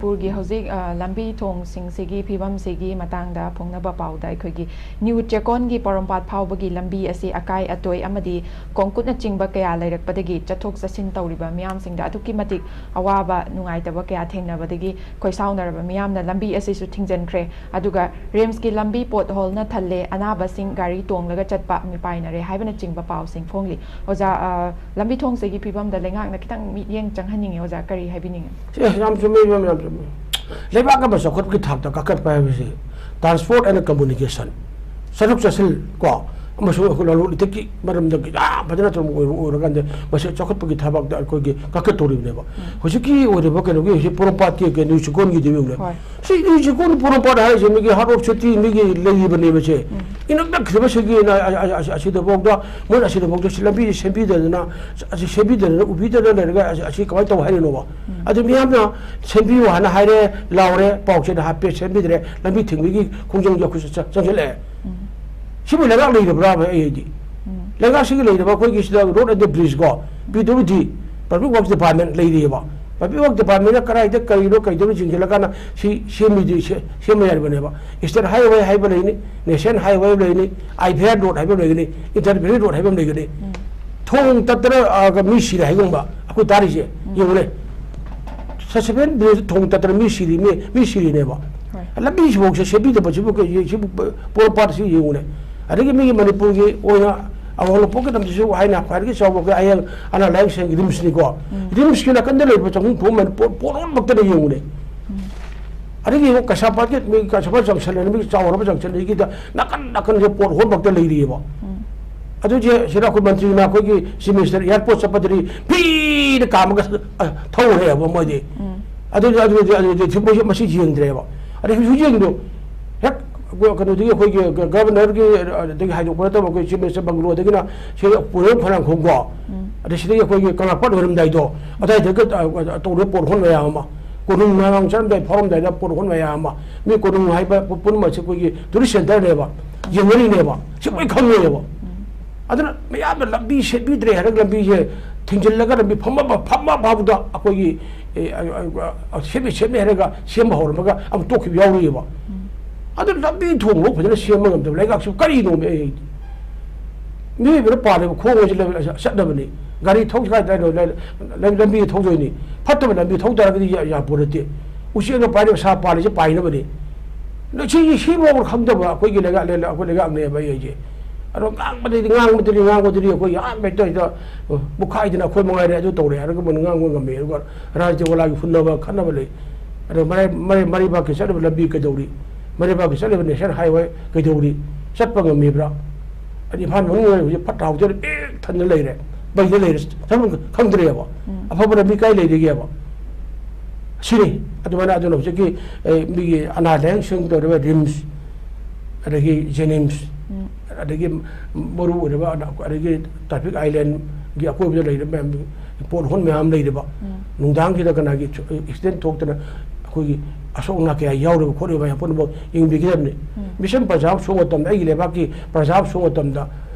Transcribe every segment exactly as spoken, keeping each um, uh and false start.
ꯃꯅꯤꯄꯨꯔꯒꯤ ꯍꯧꯖꯤꯛ, ꯑ, ꯂꯝꯕꯤ ꯊꯣꯡꯁꯤꯡꯁꯤꯒꯤ ꯐꯤꯕꯝꯁꯤꯒꯤ ꯃꯇꯥꯡꯗ ꯐꯣꯡꯅꯕ ꯄꯥꯎꯗ, ꯑꯩꯈꯣꯏꯒꯤ ꯅ꯭ꯌꯨ ꯆꯦꯀꯣꯟꯒꯤ ꯄꯣꯔꯣꯝꯄꯥꯠ ꯐꯥꯎꯕꯒꯤ ꯂꯝꯕꯤ ꯑꯁꯤ ꯑꯀꯥꯏ ꯑꯇꯣꯏ ꯑꯃꯗꯤ ꯀꯣꯡꯀꯨꯠꯅꯆꯤꯡꯕ ꯀꯌꯥ ꯂꯩꯔꯛꯄꯗꯒꯤ ꯆꯠꯊꯣꯛ ꯆꯠꯁꯤꯟ ꯇꯧꯔꯤꯕ ꯃꯤꯌꯥꯝꯁꯤꯡꯗ ꯑꯗꯨꯛꯀꯤ ꯃꯇꯤꯛ ꯑꯋꯥꯕ ꯅꯨꯡꯉꯥꯏꯇꯕ ꯀꯌꯥ ꯊꯦꯡꯅꯕꯗꯒꯤ ꯈꯣꯏꯁꯥꯎꯅꯔꯕ ꯃꯤꯌꯥꯝꯅ ꯂꯝꯕꯤ ꯑꯁꯤꯁꯨ ꯊꯤꯡꯖꯤꯟꯈ꯭ꯔꯦ꯫ ꯑꯗꯨꯒ ꯔꯤꯝꯁꯀꯤ ꯂꯝꯕꯤ ꯄꯣꯠ ꯍꯣꯜꯅ ꯊꯜꯂꯦ, ꯑꯅꯥꯕꯁꯤꯡ ꯒꯥꯔꯤ ꯇꯣꯡꯂꯒ ꯆꯠꯄ ꯃꯤꯄꯥꯏꯅꯔꯦ ꯍꯥꯏꯕꯅꯆꯤꯡꯕ ꯄꯥꯎꯁꯤꯡ ꯐꯣꯡꯂꯤ꯫ ꯑꯣꯖꯥ, ꯑ, ꯂꯝꯕꯤ ꯊꯣꯡꯁꯤꯒꯤ ꯐꯤꯕꯝꯗ ꯂꯩꯉꯥꯛꯅ ꯈꯤꯇꯪ ꯃꯤꯠꯌꯦꯡ ꯆꯪꯍꯟꯅꯤꯡꯉꯤ꯫ ꯑꯣꯖꯥ, ꯀꯔꯤ ꯍꯥꯏꯕꯤꯅꯤꯡꯉꯤ? ꯑꯦ, ꯌꯥꯝ ꯆꯨꯝꯃꯦ, ꯌꯥꯝ, ꯌꯥꯝ ꯆꯨꯝꯃꯦ꯫ ꯂꯩꯕꯥꯛ ꯑꯃ ꯆꯥꯎꯈꯠꯄꯒꯤ ꯊꯥꯛꯇ ꯀꯥꯈꯠꯄ ꯍꯥꯏꯕꯁꯤ transport and communication, ꯆꯠꯊꯣꯛ ꯆꯠꯁꯤꯟ ꯀꯣ, ꯑꯃꯁꯨꯡ ꯑꯩꯈꯣꯏ ꯂꯂꯣꯟ ꯏꯇꯤꯛꯀꯤ ꯃꯔꯝꯗ ꯌꯥꯝ ꯐꯖꯅ ꯇꯧꯔꯝꯕ ꯑꯣꯏꯔ-, ꯑꯣꯏꯔꯀꯥꯟꯗ ꯃꯁꯤ ꯆꯥꯎꯈꯠꯄꯒꯤ ꯊꯕꯛꯇ ꯑꯩꯈꯣꯏꯒꯤ ꯀꯥꯈꯠꯇꯧꯔꯤꯕꯅꯦꯕ꯫ ꯎꯝ꯫ ꯍꯧꯖꯤꯛꯀꯤ ꯑꯣꯏꯔꯤꯕ ꯀꯩꯅꯣꯒꯤ ꯍꯧꯖꯤꯛ ꯄꯣꯔꯣꯝꯄꯥꯠꯀꯤ ꯀꯩꯅꯣ ꯆꯤꯀꯣꯟꯒꯤꯗꯨ ꯌꯦꯡꯉꯨꯅꯦ꯫ ꯍꯣꯏ꯫ ꯁꯤ ꯅ꯭ꯌꯨ ꯆꯤꯀꯣꯟ ꯄꯣꯔꯣꯝꯄꯥꯠ ꯍꯥꯏꯔꯤꯁꯦ ꯃꯤꯒꯤ heart of city, ꯃꯤꯒꯤ ꯂꯩꯔꯤꯕꯅꯦꯕ ꯁꯦ꯫ ꯎꯝ꯫ ꯏꯅꯛ ꯅꯛꯈꯤꯕ ꯁꯤꯒꯤ ꯑ-, ꯑ-, ꯑ-, ꯑ-, ꯑꯁꯤꯗꯐꯥꯎꯗ ꯃꯣꯏꯅ ꯑꯁꯤꯗꯐꯥꯎꯗ ꯁꯤ ꯂꯝꯕꯤꯁꯦ ꯁꯦꯝꯕꯤꯗꯗꯅ, ꯑꯁꯤ ꯁꯦꯝꯕꯤꯗꯗꯅ, ꯎꯕꯤꯗꯅ ꯂꯩꯔꯒ ꯑꯁꯤ, ꯑꯁꯤ ꯀꯃꯥꯏꯅ ꯇꯧ ꯍꯥꯏꯔꯤꯅꯣꯕ? ꯎꯝ꯫ ꯑꯗꯨ ꯃꯤꯌꯥꯝꯅ ꯁꯦꯝꯕꯤꯌꯨ ꯍꯥꯏꯅ ꯍꯥꯏꯔꯦ, ꯂꯥꯎꯔꯦ, ꯄꯥꯎꯁꯦ ꯍꯥꯞꯄꯦ, ꯁꯦꯝꯕꯤꯗ꯭ꯔꯦ, ꯂꯝꯕꯤ ꯊꯤꯡꯕꯒꯤ ꯈꯣꯡꯖꯪꯁꯦ ꯑꯩꯈꯣꯏꯁꯨ ꯆ-, ꯆꯪꯁꯤꯜꯂꯛꯑꯦ꯫ ꯎꯝ꯫ ꯁꯤꯕꯨ ꯂꯩꯉꯥꯛ ꯂꯩꯔꯕ꯭ꯔꯥꯕ ꯑꯩ ꯍꯥꯏꯗꯤ? ꯎꯝ꯫ ꯂꯩꯉꯥꯛꯁꯤꯒꯤ ꯂꯩꯔꯕ ꯑꯩꯈꯣꯏꯒꯤ ꯁꯤꯗ road and bridge ꯀꯣ, P W D, Public Works Department ꯂꯩꯔꯤꯑꯕ꯫ Public Works Departmentꯅ ꯀꯗꯥꯏꯗ ꯀꯔꯤꯅꯣ ꯀꯩꯗꯧꯅꯣ ꯌꯦꯡꯁꯤꯜꯂꯀꯥꯟꯗ ꯁꯤ ꯁꯦꯝꯃꯤꯗꯤ ꯁꯦ-, ꯁꯦꯝꯕ ꯌꯥꯔꯤꯕꯅꯦꯕ꯫ State Highway ꯍꯥꯏꯕ ꯂꯩꯅꯤ, National Highway ꯍꯥꯏꯕ ꯂꯩꯅꯤ, Iphad Road ꯍꯥꯏꯕ ꯑꯃ ꯂꯩꯒꯅꯤ, Intervalley Road ꯍꯥꯏꯕ ꯑꯃ ꯂꯩꯒꯅꯤ꯫ ꯎꯝ꯫ ꯊꯣꯡ ꯇꯠꯇꯅ, ꯑ, ꯃꯤ ꯁꯤꯔꯦ ꯍꯥꯏꯒꯨꯝꯕ ꯑꯩꯈꯣꯏ ꯇꯥꯔꯤꯁꯦ꯫ ꯎꯝ꯫ ꯌꯦꯡꯉꯨꯅꯦ꯫ Suspension Bridge ꯊꯣꯡ ꯇꯠꯇꯅ ꯃꯤ ꯁꯤꯔꯤ, ꯃꯤ, ꯃꯤ ꯁꯤꯔꯤꯅꯦꯕ꯫ ꯍꯣꯏ꯫ ꯂꯝꯕꯤꯁꯤꯐꯥꯎꯁꯦ ꯁꯦꯝꯕꯤꯗꯕꯁꯤꯕꯨ ꯀꯩ-, ꯁꯤꯕꯨ ꯄꯣꯔꯣꯝꯄꯥꯠꯁꯤ ꯌꯦꯡꯉꯨꯅꯦ꯫ ꯑꯗꯒꯤ ꯃꯤꯒꯤ ꯃꯅꯤꯄꯨꯔꯒꯤ ꯑꯣꯏꯅ ꯑꯋꯥꯡ ꯅꯣꯡꯄꯣꯛꯀꯤ ꯂꯝꯗꯁꯨ ꯍꯥꯏꯅ ꯈ꯭ꯋꯥꯏꯗꯒꯤ ꯆꯥꯎꯕ ꯑꯩꯈꯣꯏ ꯑꯌꯦꯡ ꯑꯅꯥ ꯂꯥꯌꯦꯡ ꯁꯪꯒꯤ RIMSꯅꯤꯀꯣ꯫ ꯎꯝ꯫ RIMSꯀꯤ ꯅꯥꯀꯟꯗ ꯂꯩꯕ ꯆꯪꯐꯝ ꯊꯣꯡ ꯃꯅꯤ-, ꯄꯣꯠ, ꯄꯣꯠ ꯍꯣꯟꯕꯃꯛꯇꯅ ꯌꯦꯡꯉꯨꯅꯦ꯫ ꯎꯝ꯫ ꯑꯗꯒꯤ ꯌꯦꯡꯉꯨ, ꯀꯩꯁꯥꯝꯄꯥꯠꯀꯤ ꯃꯤ ꯀꯩꯁꯥꯝꯄꯥꯠ junction ꯍꯥꯏꯅ ꯃꯤꯒꯤ ꯆꯥꯎꯔꯕ junction ꯑꯗꯒꯤꯗ ꯅꯥꯀꯟ ꯅꯥꯀꯟꯁꯦ ꯄꯣꯠ ꯍꯣꯟꯕꯃꯛꯇ ꯂꯩꯔꯤꯑꯕ꯫ ꯎꯝ꯫ ꯑꯗꯨꯁꯦ ꯁꯤꯗ ꯑꯩꯈꯣꯏ ꯃꯟꯇ꯭ꯔꯤꯅ ꯑꯩꯈꯣꯏꯒꯤ Chief Minister airport ꯆꯠꯄꯗꯗꯤ ꯐꯤꯗ ꯀꯥꯝꯃꯒ, ꯑ, ꯊꯧꯔꯦꯕ ꯃꯣꯏꯗꯤ꯫ ꯎꯝ꯫ ꯑꯗꯨꯗꯤ, ꯑꯗꯨꯗꯤ, ꯑꯗꯨꯗꯤ ꯃꯣꯏꯁꯦ ꯃꯁꯤ ꯌꯦꯡꯗ꯭ꯔꯦꯕ꯫ ꯑꯗꯩ ꯍꯧꯖꯤꯛ ꯌꯦꯡꯗꯣ ꯍꯦꯛ ꯀꯩꯅꯣꯗꯒꯤ ꯑꯩꯈꯣꯏꯒꯤ ꯒ-, Governorꯒꯤ, ꯑꯗꯒꯤ ꯍꯥꯏꯗꯣꯛꯄ ꯅꯠꯇꯕ ꯑꯩꯈꯣꯏ Chief Minister bungalow ꯗꯒꯤꯅ ꯁꯤ ꯄꯨꯔꯦꯜ ꯈꯣꯏꯔꯥꯡꯈꯣꯡ ꯀꯣ꯫ ꯎꯝ꯫ ꯑꯗꯩ ꯁꯤꯗꯒꯤ ꯑꯩꯈꯣꯏꯒꯤ ꯀꯪꯂꯥꯄꯥꯠ ꯑꯣꯏꯔꯝꯗꯥꯏꯗꯣ, ꯑꯗꯥꯏꯗꯒ, ꯑ, ꯑ, ꯇꯧꯔꯤꯕ ꯄꯣꯠ ꯍꯣꯟ ꯃꯌꯥꯝ ꯑꯃ, ꯀꯣꯅꯨꯡ ꯃꯣꯏꯔꯥꯡ ꯆꯠꯂꯝꯗꯥꯏ ꯐꯥꯎꯔꯝꯗꯥꯏꯗ ꯄꯣꯠ ꯍꯣꯟ ꯃꯌꯥꯝ ꯑꯃ, ꯃꯤ ꯀꯣꯅꯨꯡ ꯍꯥꯏꯕ ꯄꯨ-, ꯄꯨꯝꯅꯃꯛꯁꯦ ꯑꯩꯈꯣꯏꯒꯤ tourist centreꯅꯦꯕ, ꯌꯦꯡꯅꯔꯤꯅꯦꯕ, ꯁꯤ ꯂꯣꯏ ꯈꯪꯉꯦꯕ꯫ ꯎꯝ꯫ ꯑꯗꯨꯅ ꯃꯌꯥꯝꯅ ꯂꯝꯕꯤ ꯁꯦꯝꯕꯤꯗ꯭ꯔꯦ ꯍꯥꯏꯔꯒ ꯂꯝꯕꯤꯁꯦ ꯊꯤꯡꯖꯤꯜꯂꯒ ꯂꯝꯕꯤ ꯐꯝꯕ, ꯐꯝꯕ ꯐꯥꯎꯕꯗ ꯑꯩꯈꯣꯏꯒꯤ ꯑꯦ, ꯑ, ꯑ, ꯑ, ꯁꯦꯝꯃꯦ, ꯁꯦꯝꯃꯦ ꯍꯥꯏꯔꯒ ꯁꯦꯝꯕ ꯍꯧꯔꯝꯃꯒ ꯑꯃꯨꯛ ꯇꯣꯛꯈꯤꯕ ꯌꯥꯎꯔꯤꯑꯕ꯫ ꯎꯝ꯫ ꯑꯗꯨ ꯂꯝꯕꯤ ꯊꯣꯡ ꯂꯣꯏ ꯐꯖꯅ ꯁꯦꯝꯕ ꯉꯝꯗꯕ ꯂꯩꯉꯥꯛꯁꯤꯕꯨ ꯀꯔꯤꯅꯣꯃꯦ? ꯑꯩ ꯃꯤꯑꯣꯏꯕꯅ ꯄꯥꯜꯂꯤꯕ ꯈꯣꯡ ꯑꯁꯤ ꯂꯝ-, ꯆꯠꯅꯕꯅꯤ꯫ ꯒꯥꯔꯤ ꯊꯧ ꯀꯥꯏꯗ ꯂꯝ-, ꯂꯝꯕꯤ ꯊꯧꯗꯣꯏꯅꯤ꯫ ꯐꯠꯇꯕ ꯂꯝꯕꯤ ꯊꯧ ꯇꯥꯔꯒꯗꯤ ꯌꯥ-, ꯌꯥꯄꯣꯠ ꯅꯠꯇꯦ꯫ ꯎꯆꯦꯛꯅ ꯄꯥꯏꯔꯤꯕ ꯁꯥ ꯄꯥꯜꯂꯤꯁꯦ ꯄꯥꯏꯅꯕꯅꯤ꯫ ꯁꯤ, ꯁꯤ ꯐꯥꯎꯕ ꯈꯪꯗꯕ ꯑꯩꯈꯣꯏꯒꯤ ꯂꯩꯉꯥꯛ, ꯑꯩꯈꯣꯏ ꯂꯩꯉꯥꯛꯅꯦꯕ ꯑꯩ ꯍꯥꯏꯁꯦ꯫ ꯑꯗꯣ ꯉꯥꯡꯕꯗꯗꯤ, ꯉꯥꯡꯕꯗꯗꯤ, ꯉꯥꯡꯕꯗꯗꯤ ꯑꯩꯈꯣꯏ ꯌꯥꯝ ꯍꯦꯛꯇ, ꯍꯦꯛꯇ, ꯑ, ꯄꯨꯈꯥꯏꯗꯅ ꯑꯩꯈꯣꯏ ꯃꯉꯥꯏꯔꯦ ꯑꯗꯨ ꯇꯧꯔꯦ ꯍꯥꯏꯔꯒ ꯃꯣꯏꯅ ꯉꯥꯡꯕ ꯉꯝꯃꯦ꯫ ꯑꯗꯨꯒ ꯔꯥꯖꯅꯤꯇꯤ ꯋꯥꯂꯥꯒꯤ ꯐꯨꯅꯕ, ꯈꯠꯅꯕ ꯂꯩ꯫ ꯑꯗꯣ ꯃꯔꯩ-, ꯃꯔꯩ-, ꯃꯔꯩꯕꯥꯛꯀꯤ ꯆꯠꯂꯤꯕ ꯂꯝꯕꯤ ꯀꯩꯗꯧꯔꯤ? ꯃꯔꯩꯕꯥꯛꯀꯤ ꯆꯠꯂꯤꯕ ꯅꯦꯁꯅꯦꯜ ꯍꯥꯏꯋꯦ ꯀꯩꯗꯧꯔꯤ? ꯆꯠꯄ ꯉꯝꯃꯤꯕ꯭ꯔꯥ? ꯑꯗꯤ ꯏꯝꯐꯥꯜ ꯃꯅꯨꯡ ꯍꯧꯖꯤꯛ ꯐꯠꯇ ꯍꯥꯎꯗꯤ ꯄꯤꯛ ꯊꯟꯅ ꯂꯩꯔꯦ, ꯄꯩꯗ ꯂꯩꯔꯦ, ꯆꯠꯐꯝ ꯈꯪꯗ꯭ꯔꯦꯕ꯫ ꯎꯝ꯫ ꯑꯐꯕ ꯂꯝꯕꯤ ꯀꯥꯏ ꯂꯩꯔꯤꯒꯦꯕ? ꯁꯤꯅꯤ꯫ ꯑꯗꯨꯃꯥꯏꯅ ꯑꯗꯨꯅ ꯍꯧꯖꯤꯛꯀꯤ, ꯑꯦ, ꯃꯤꯒꯤ ꯑꯅꯥ ꯂꯥꯌꯦꯡ ꯁꯪ ꯇꯧꯔꯤꯕ ꯔꯤꯝꯁ, ꯑꯗꯒꯤ ꯖꯦꯅꯤꯝꯁ, ꯎꯝ꯫ ꯑꯗꯒꯤ ꯃꯔꯨ ꯑꯣꯏꯔꯕ ꯑꯅ-, ꯑꯗꯒꯤ ꯇ꯭ꯔꯥꯐꯤꯛ ꯑꯥꯏꯂꯦꯟꯒꯤ ꯑꯀꯣꯏꯕꯗ ꯂꯩꯔꯤꯕ ꯃꯌꯥꯝ, ꯄꯣꯠ ꯍꯣꯜ ꯃꯌꯥꯝ ꯂꯩꯔꯤꯕ, ꯎꯝ꯫ ꯅꯨꯡꯗꯥꯡꯁꯤꯗ ꯀꯅꯥꯒꯤ ꯑꯦꯛꯁꯤꯗꯦꯟ ꯊꯣꯛꯇꯅ ꯑꯩꯈꯣꯏꯒꯤ ꯑꯁꯣꯛ ꯑꯅꯥ ꯀꯌꯥ ꯌꯥꯎꯔꯤꯕ ꯈꯣꯠꯂꯤꯕ ꯃꯌꯥꯝ ꯄꯨꯝꯅꯃꯛ ꯌꯦꯡꯕꯤꯒꯗꯕꯅꯤ꯫ ꯎꯝ꯫ ꯃꯤꯁꯟ ꯄ꯭ꯔꯖꯥ ꯑꯃ ꯁꯣꯛꯄ ꯃꯇꯝꯗ, ꯑꯩꯒꯤ ꯂꯩꯕꯥꯛꯀꯤ ꯄ꯭ꯔꯖꯥ ꯑꯃ ꯁꯣꯛꯄ ꯃꯇꯝꯗ,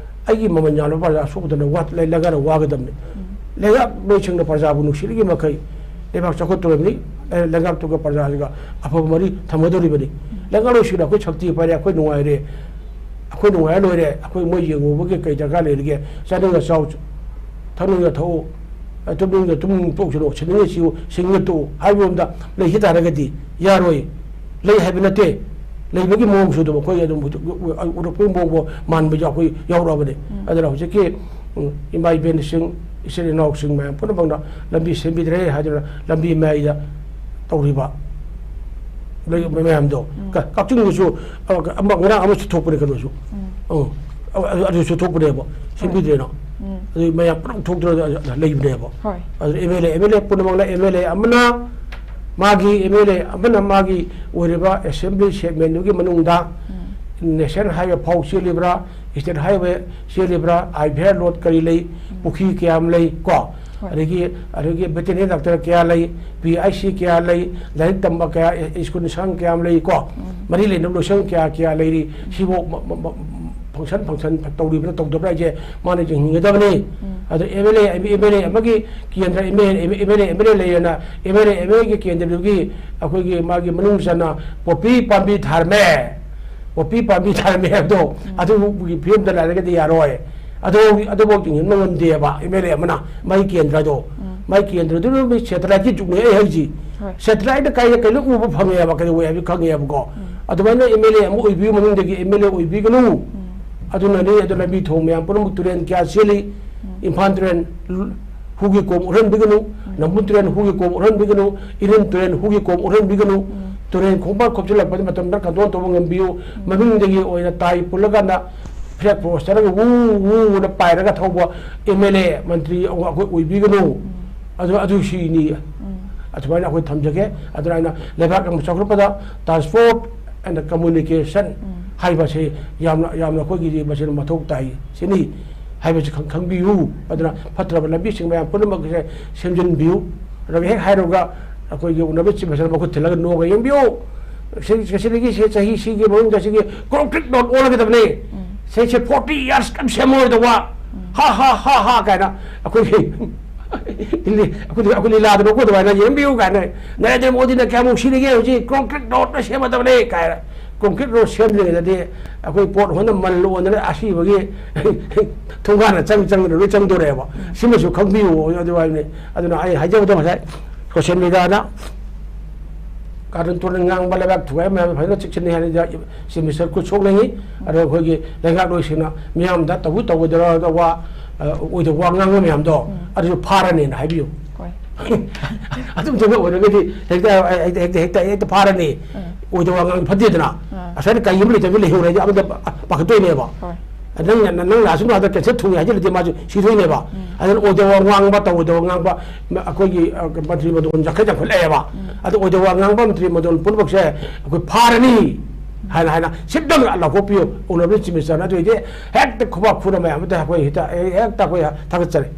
ꯑꯩꯒꯤ ꯃꯃꯜ ꯌꯥꯝꯂꯕ ꯄ꯭ꯔꯖꯥ ꯁꯣꯛꯄ ꯃꯇꯝꯗ ꯋꯥ-, ꯂꯩ-, ꯂꯩꯉꯥꯛꯅ ꯋꯥꯒꯗꯕꯅꯤ꯫ ꯎꯝ꯫ ꯂꯩꯉꯥꯛꯂꯣꯏꯁꯤꯡꯅ ꯄ꯭ꯔꯖꯥꯕꯨ ꯅꯨꯡꯁꯤꯔꯤꯉꯩ ꯃꯈꯩ ꯂꯩꯕꯥꯛ ꯆꯥꯎꯈꯠꯇꯣꯔꯤꯕꯅꯤ꯫ ꯂꯩ-, ꯂꯩꯉꯥꯛꯇꯨꯒ ꯄ꯭ꯔꯖꯥꯁꯤꯒ ꯑꯐꯕ ꯃꯔꯤ ꯊꯝꯒꯗꯧꯔꯤꯕꯅꯤ꯫ ꯎꯝ꯫ ꯂꯩꯉꯥꯛꯂꯣꯏꯁꯤꯡꯅ ꯑꯩꯈꯣꯏ ꯁꯛꯇꯤ ꯄꯥꯏꯔꯦ, ꯑꯩꯈꯣꯏ ꯅꯨꯡꯉꯥꯏꯔꯦ, ꯑꯩꯈꯣꯏ ꯅꯨꯡꯉꯥꯏꯔ ꯂꯣꯏꯔꯦ, ꯑꯩꯈꯣꯏ ꯃꯣꯏ ꯌꯦꯡꯉꯨꯕꯒꯤ ꯀꯩ ꯗꯔꯀꯥꯔ ꯂꯩꯔꯤꯒꯦ? ꯆꯥꯅꯤꯡꯉ ꯆꯥꯎ, ꯊꯛꯅꯤꯡꯉ ꯊꯛꯎ, ꯑ, ꯇꯨꯝꯅꯤꯡꯉ ꯇꯨꯝ ꯇꯣꯛꯁꯅꯨ, ꯁꯤꯅꯤꯡꯉ ꯁꯤꯎ, ꯁꯤꯅꯤꯡꯉ ꯇꯣꯛꯎ ꯍꯥꯏꯕ ꯃꯑꯣꯡꯗ ꯂꯩꯈꯤ ꯇꯥꯔꯒꯗꯤ ꯌꯥꯔꯣꯏ꯫ ꯂꯩ ꯍꯥꯏꯕ ꯅꯠꯇꯦ, ꯂꯩꯕꯒꯤ ꯃꯑꯣꯡꯁꯨ ꯑꯗꯨꯝ ꯑꯩꯈꯣꯏ ꯑꯗꯨꯝ ꯎꯔꯛꯄꯒꯤ ꯃꯑꯣꯡ ꯃꯥꯟꯕꯁꯨ ꯑꯩꯈꯣꯏ ꯌꯥꯎꯔꯛꯑꯕꯅꯤ꯫ ꯎꯝ꯫ ꯑꯗꯨꯅ ꯍꯧꯖꯤꯛꯀꯤ, ꯎꯝ, ꯏꯃꯥ ꯏꯕꯦꯟꯁꯤꯡ, ꯏꯆꯤꯜ ꯏꯅꯥꯎꯁꯤꯡ ꯃꯌꯥꯝ ꯄꯨꯝꯅꯃꯛꯅ ꯂꯝꯕꯤ ꯁꯦꯝꯕꯤꯗ꯭ꯔꯦ ꯍꯥꯏꯗꯨꯅ ꯂꯝꯕꯤ ꯃꯌꯥꯏꯗ ꯇꯧꯔꯤꯕ ꯂꯩ-, ꯃꯌꯥꯝꯗꯣ, ꯎꯝ꯫ ꯀ-, ꯀꯛꯆꯤꯡꯗꯁꯨ, ꯑ, ꯑꯃ, ꯉꯔꯥꯡ ꯑꯃꯁꯨ ꯊꯣꯛꯄꯅꯦ ꯀꯩꯅꯣꯁꯨ꯫ ꯎꯝ꯫ ꯑ, ꯑ-, ꯑꯗꯨꯁꯨ ꯊꯣꯛꯄꯅꯦꯕ, ꯁꯦꯝꯕꯤꯗ꯭ꯔꯦꯅ꯫ ꯎꯝ꯫ ꯑꯗꯨ ꯃꯌꯥꯝ ꯄꯨꯂꯞ ꯊꯣꯛꯇꯅ ꯂꯩꯕꯅꯦꯕ꯫ ꯍꯣꯏ꯫ ꯑꯗꯨ M L A, M L ꯑꯦ ꯄꯨꯝꯅꯃꯛꯅ, ꯑꯦꯝ ꯑꯦꯜ ꯑꯦ ꯑꯃꯅ ꯃꯥꯒꯤ, ꯑꯦꯝ ꯑꯦꯜ ꯑꯦ ꯑꯃꯅ ꯃꯥꯒꯤ ꯑꯣꯏꯔꯤꯕ ꯑꯦꯁꯦꯝꯕ꯭ꯂꯤ ꯁꯦꯒꯃꯦꯟꯗꯨꯒꯤ ꯃꯅꯨꯡꯗ ꯎꯝ꯫ ꯅꯦꯁꯅꯦꯜ ꯍꯥꯏꯋꯦ ꯐꯥꯎ ꯆꯦꯜꯂꯤꯕ꯭ꯔꯥ, ꯏꯁꯇꯦꯠ ꯍꯥꯏꯋꯦ ꯆꯦꯜꯂꯤꯕ꯭ꯔꯥ, ꯑꯥꯏ ꯚꯤ ꯑꯥꯔ ꯂꯣꯠ ꯀꯔꯤ ꯂꯩ, ꯎꯝ꯫ ꯄꯨꯈ꯭ꯔꯤ ꯀꯌꯥꯝ ꯂꯩ ꯀꯣ, ꯍꯣꯏ꯫ ꯑꯗꯒꯤ, ꯑꯗꯒꯤ ꯚꯦꯇꯦꯅꯔꯤ ꯗꯥꯛꯇꯔ ꯀꯌꯥ ꯂꯩ, ꯄꯤ ꯑꯩꯆ ꯁꯤ ꯀꯌꯥ ꯂꯩ, ꯂꯥꯏꯔꯤꯛ ꯇꯝꯕ ꯀꯌꯥ, ꯁ꯭ꯀꯨꯜ ꯁꯪ ꯀꯌꯥꯝ ꯂꯩ ꯀꯣ, ꯎꯝ꯫ ꯃꯔꯤ ꯂꯩꯅꯕ ꯂꯣꯏꯁꯪ ꯀꯌꯥ ꯀꯌꯥ ꯂꯩꯔꯤ, ꯁꯤꯐꯥꯎ ꯃ-, ꯃ-, ꯃ-, ꯐꯪꯁꯟ ꯐꯪꯁꯟ ꯇꯧꯔꯤꯕ꯭ꯔꯥ ꯇꯧꯗꯕ꯭ꯔꯥ ꯍꯥꯏꯁꯦ ꯃꯥꯅ ꯌꯦꯡꯍꯟꯒꯗꯕꯅꯤ꯫ ꯑꯗꯣ M L A M L A ꯑꯃꯒꯤ ꯀꯦꯟꯗ꯭ꯔ M L A M L A ꯂꯩꯔꯦꯅ, M L A M L ꯑꯦꯒꯤ ꯀꯦꯟꯗ꯭ꯔꯗꯨꯒꯤ ꯑꯩꯈꯣꯏꯒꯤ ꯃꯥꯒꯤ ꯃꯅꯨꯡ ꯆꯟꯅ ꯄꯣꯄꯤ ꯄꯥꯝꯕꯤ ꯊꯥꯔꯝꯃꯦ, ꯄꯣꯄꯤ ꯄꯥꯝꯕꯤ ꯊꯥꯔꯝꯃꯦ ꯍꯥꯏꯕꯗꯣ ꯑꯗꯨꯒꯤ ꯐꯤꯕꯝꯗ ꯂꯩꯔꯒꯗꯤ ꯌꯥꯔꯣꯏ꯫ ꯑꯗꯨ ꯑꯗꯨꯐꯥꯎ ꯌꯦꯡꯍꯟꯕ ꯉꯝꯗꯦꯕ ꯑꯦꯝ ꯑꯦꯜ ꯑꯦ ꯑꯃꯅ ꯃꯥꯒꯤ ꯀꯦꯟꯗ꯭ꯔꯗꯣ꯫ ꯃꯥꯒꯤ ꯀꯦꯟꯗ꯭ꯔꯗꯨꯅ ꯃꯤ ꯁꯦꯇꯦꯂꯥꯏꯠꯀꯤ ꯖꯨꯛꯅꯦ ꯑꯩ ꯍꯥꯏꯁꯤ꯫ ꯍꯣꯏ꯫ ꯁꯦꯇꯦꯂꯥꯏꯠꯇ ꯀꯥꯏꯗ ꯀꯩꯅꯣ ꯎꯕ ꯐꯪꯉꯦꯕ, ꯀꯩꯗꯧꯋꯦ ꯍꯥꯏꯕ ꯈꯪꯉꯦꯕꯀꯣ꯫ ꯑꯗꯨꯃꯥꯏꯅ ꯑꯦꯝ ꯑꯦꯜ ꯑꯦ ꯑꯃ ꯑꯣꯏꯕꯤꯌꯨ, ꯃꯅꯨꯡꯗꯒꯤ ꯑꯦꯝ ꯑꯦꯜ ꯑꯦ ꯑꯣꯏꯕꯤꯒꯅꯨ꯫ ꯑꯗꯨꯅꯅꯤ꯫ ꯑꯗꯨ ꯂꯝꯕꯤ ꯊꯣꯡ ꯃꯌꯥꯝ ꯄꯨꯝꯅꯃꯛ, ꯇꯨꯔꯦꯟ ꯀꯌꯥ ꯆꯦꯜꯂꯤ, ꯏꯝꯐꯥꯜ ꯇꯨꯔꯦꯜ ꯍꯨꯒꯤ ꯀꯣꯝ ꯎꯠꯍꯟꯕꯤꯒꯅꯨ, ꯅꯝꯕꯨꯜ ꯇꯨꯔꯦꯜ ꯍꯨꯒꯤ ꯀꯣꯝ ꯎꯠꯍꯟꯕꯤꯒꯅꯨ, ꯏꯔꯤꯜ ꯇꯨꯔꯦꯜ ꯍꯨꯒꯤ ꯀꯣꯝ ꯎꯠꯍꯟꯕꯤꯒꯅꯨ꯫ ꯇꯨꯔꯦꯜ ꯈꯣꯡꯕꯥꯜ ꯈꯣꯞꯆꯤꯜꯂꯛꯄꯗ ꯃꯇꯝꯗ ꯀꯟꯇ꯭ꯔꯣꯜ ꯇꯧꯕ ꯉꯝꯕꯤꯌꯨ꯫ ꯃꯃꯤꯡꯗꯒꯤ ꯑꯣꯏꯅ ꯇꯥꯏ ꯄꯨꯜꯂꯀꯥꯟꯗ ꯐ꯭ꯂꯦꯛ ꯄꯣꯁ ꯇꯧꯔꯒ ꯋꯨ ꯋꯨꯅ ꯄꯥꯏꯔꯒ ꯊꯧꯕ ꯑꯦꯝ ꯑꯦꯜ ꯑꯦ, ꯃꯟꯇ꯭ꯔꯤ ꯑꯩꯈꯣꯏ ꯑꯣꯏꯕꯤꯒꯅꯨ꯫ ꯑꯗꯨ, ꯑꯗꯨ ꯁꯤꯅꯤ꯫ ꯑꯗꯨꯃꯥꯏꯅ ꯑꯩꯈꯣꯏ ꯊꯝꯖꯒꯦ꯫ ꯑꯗꯨꯅ ꯑꯩꯅ ꯂꯩꯕꯥꯛ ꯑꯃ ꯆꯥꯎꯈꯠꯄꯗ transport and communication ꯍꯥꯏꯕꯁꯤ ꯌꯥꯝꯅ, ꯌꯥꯝꯅ ꯑꯩꯈꯣꯏꯒꯤꯗꯤ ꯃꯁꯤꯅ ꯃꯊꯧ ꯇꯥꯏ ꯁꯤꯅꯤ ꯍꯥꯏꯕꯁꯤ ꯈꯪ-, ꯈꯪꯕꯤꯌꯨ꯫ ꯑꯗꯨꯅ ꯐꯠꯇ꯭ꯔꯕ ꯂꯝꯕꯤꯁꯤꯡ ꯃꯌꯥꯝ ꯄꯨꯝꯅꯃꯛꯁꯦ ꯁꯦꯝꯖꯤꯟꯕꯤꯌꯨ꯫ ꯑꯗꯨꯒ ꯍꯦꯛ ꯍꯥꯏꯔꯨꯔꯒ ꯑꯩꯈꯣꯏꯒꯤ ꯎꯅꯕ ꯆꯤꯐ ꯃꯤꯅꯤꯁꯇꯔ ꯃꯈꯨꯠ ꯊꯤꯜꯂꯒ ꯅꯣꯛꯑꯒ ꯌꯦꯡꯕꯤꯌꯨ꯫ ꯁꯤ-, ꯁꯤꯗꯒꯤ ꯁꯤ ꯆꯍꯤ ꯁꯤꯒꯤ ꯃꯅꯨꯡꯗ ꯁꯤꯒꯤ concrete road ꯑꯣꯜꯂꯒꯗꯕꯅꯤ꯫ ꯁꯤꯁꯦ forty years ꯀꯔꯤꯝ ꯁꯦꯝꯃꯔꯣꯏꯗꯧꯕ꯫ ꯍꯥ, ꯍꯥ, ꯍꯥ, ꯍꯥ ꯀꯥꯏꯅ ꯑꯩꯈꯣꯏꯒꯤ ꯂꯤ-, ꯑꯩꯈꯣꯏꯗꯤ, ꯑꯩꯈꯣꯏ ꯂꯤꯂꯥꯗ ꯅꯣꯛꯄ ꯑꯗꯨꯃꯥꯏꯅ ꯌꯦꯡꯕꯤꯌꯨ ꯀꯥꯏꯅ, "ꯅꯔꯦꯟꯗ꯭ꯔ ꯃꯣꯗꯤꯅ ꯀꯌꯥꯃꯨꯛ ꯁꯤꯔꯤꯒꯦ, ꯍꯧꯖꯤꯛ concrete road ꯁꯦꯝꯃꯗꯕꯅꯦ" ꯀꯥꯏꯅ꯫ Concrete road ꯁꯦꯝꯗ꯭ꯔꯤꯉꯩꯗꯗꯤ ꯑꯩꯈꯣꯏ ꯄꯣꯠ ꯍꯣꯟꯗ ꯃꯜ ꯑꯣꯟꯗꯅ ꯑꯁꯤꯕꯒꯤ ꯊꯣꯡꯒꯥꯟꯅ ꯆꯪ ꯆꯪꯗꯅ ꯂꯣꯏ ꯆꯪꯗꯣꯔꯦꯕ꯫ ꯁꯤꯃꯁꯨ ꯈꯪꯕꯤꯌꯨ ꯑꯗꯨ ꯍꯥꯏꯕꯅꯤ꯫ ꯑꯗꯨꯅ ꯑꯩ ꯍꯥꯏꯖꯕꯗꯣ ꯉꯁꯥꯏ social mediaꯗ ꯀꯥꯔꯟ ꯇꯨꯔꯟ ꯉꯥꯡꯕ, ꯂꯩꯕꯥꯛ ꯊꯨꯒꯥꯏꯕ ꯃꯌꯥꯝ ꯐꯖꯅ ꯆꯦꯛꯁꯤꯟꯅꯤ ꯍꯥꯏꯅ ꯆꯤꯐ ꯃꯤꯅꯤꯁꯇꯔ ꯈꯨꯠ ꯁꯣꯛꯅꯤꯡꯉꯤ꯫ ꯑꯗꯣ ꯑꯩꯈꯣꯏꯒꯤ ꯂꯩꯉꯥꯛꯂꯣꯏꯁꯤꯡꯅ ꯃꯤꯌꯥꯝꯗ ꯇꯧꯕ ꯇꯧꯒꯗꯧꯕ, ꯑ, ꯑꯣꯏꯗꯕ ꯋꯥ ꯉꯥꯡꯕ ꯃꯌꯥꯝꯗꯣ ꯑꯗꯨꯁꯨ ꯐꯥꯔꯅꯤꯅ ꯍꯥꯏꯕꯤꯌꯨ꯫ ꯍꯣꯏ꯫ ꯑꯗꯨꯝꯇꯪꯒ ꯑꯣꯏꯔꯒꯗꯤ ꯍꯦꯛꯇ, ꯍꯦꯛꯇ, ꯍꯦꯛꯇ, ꯍꯦꯛꯇ, ꯍꯦꯛꯇ ꯐꯥꯔꯅꯤ꯫ ꯑꯣꯏꯗꯕ ꯋꯥ ꯉꯥꯡꯕ ꯐꯠꯇꯦꯗꯅ꯫ ꯑꯁꯥꯏꯗ ꯀꯩ ꯑꯃ ꯂꯩꯇꯕ ꯂꯩꯍꯧꯔꯗꯤ ꯑꯃꯗ ꯄꯥꯈꯠꯇꯣꯏꯅꯦꯕ꯫ ꯍꯣꯏ꯫ ꯅꯪ, ꯅꯪ ꯂꯥꯛꯑꯁꯨ ꯃꯥꯗ cancel ꯊꯨꯡꯉꯦ ꯍꯥꯏꯖꯤꯜꯂꯗꯤ ꯃꯥꯁꯨ ꯁꯤꯗꯣꯏꯅꯦꯕ꯫ ꯑꯗꯨꯅ ꯑꯣꯏꯗꯕ ꯋꯥ ꯉꯥꯡꯕ, ꯇꯧꯗꯕ ꯉꯥꯡꯕ, ꯃ-, ꯑꯩꯈꯣꯏꯒꯤ, ꯑ, ꯃꯟꯇ꯭ꯔꯤ ꯃꯟꯗꯣꯟ ꯌꯥꯡꯈꯩ ꯌꯥꯡꯈꯠꯂꯛꯑꯦꯕ꯫ ꯑꯗꯨ ꯑꯣꯏꯗꯕ ꯋꯥ ꯉꯥꯡꯕ ꯃꯟꯇ꯭ꯔꯤ ꯃꯟꯗꯣꯟ ꯄꯨꯝꯅꯃꯛꯁꯦ ꯑꯩꯈꯣꯏ ꯐꯥꯔꯅꯤ ꯍꯥꯏꯅ, ꯍꯥꯏꯅ ꯁꯤꯠꯇꯪ ꯂꯥꯎꯊꯣꯛꯄꯤꯌꯨ꯫ Honourable Chief Minister꯫ ꯑꯗꯨ ꯑꯣꯏꯗꯤ ꯍꯦꯛꯇ ꯈꯨꯕꯥꯛ ꯈꯨꯅ ꯃꯌꯥꯝ ꯑꯃꯗ ꯑꯩꯈꯣꯏ ꯍꯦꯛꯇ, ꯍꯦꯛꯇ ꯑꯩꯈꯣꯏ ꯊꯥꯒꯠꯆꯔꯤ꯫